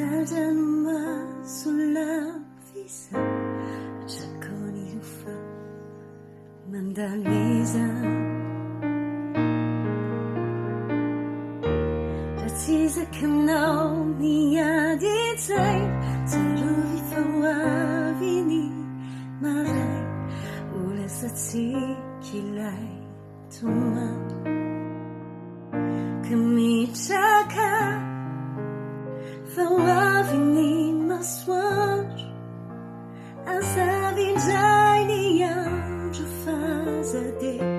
Tsa-dranomaso lavisa hatrako ny hofa mandalo izany. Raha tsy zakanao ny adin-tsaina, tsarovy fa ho avy ny maraina, ho lasa tsiky ilay tomany. Ka mitraka fa ho avy ny masoandro, aza avy indray ny andro fa aza dia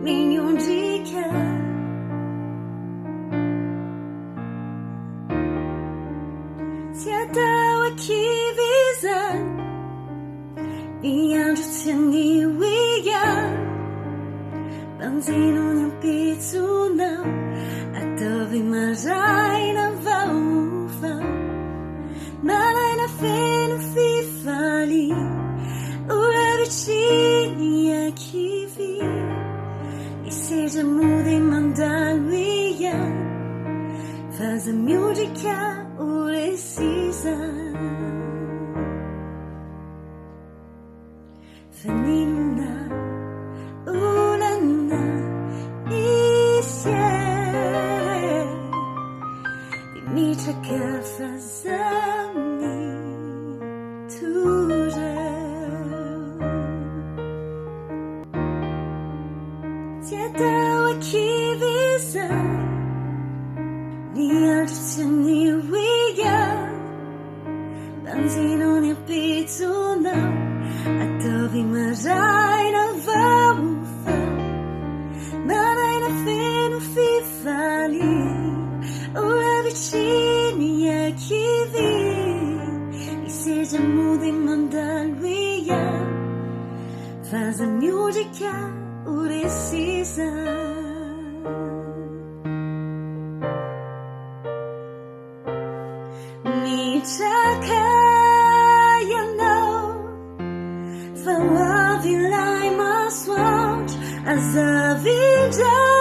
miondrika. Tsy atao ankivy izany, ny andro tsy anio ihany. Banjino ny ampitsonao, ataovy maraina vaovao. Maraina feno fifaliana, ora vitriny ankivy. Ny seza mody mandalo ihany, fa aza miondrika ho resy izany. Fa n'inona olana misy e, dia mitraka fa za mitoreo. Tsy atao ankivy izany, ny andro tsy anio ihany. Banjino ny ampitsonao, ataovy maraina vaovao. Maraina feno fifaliana, ora vitriny ankivy. Ny seza mody mandalo ihany, fa aza miondrika ho resy izany. Mitraka ianao fa ho avy ilay masoandro, aza avy indray.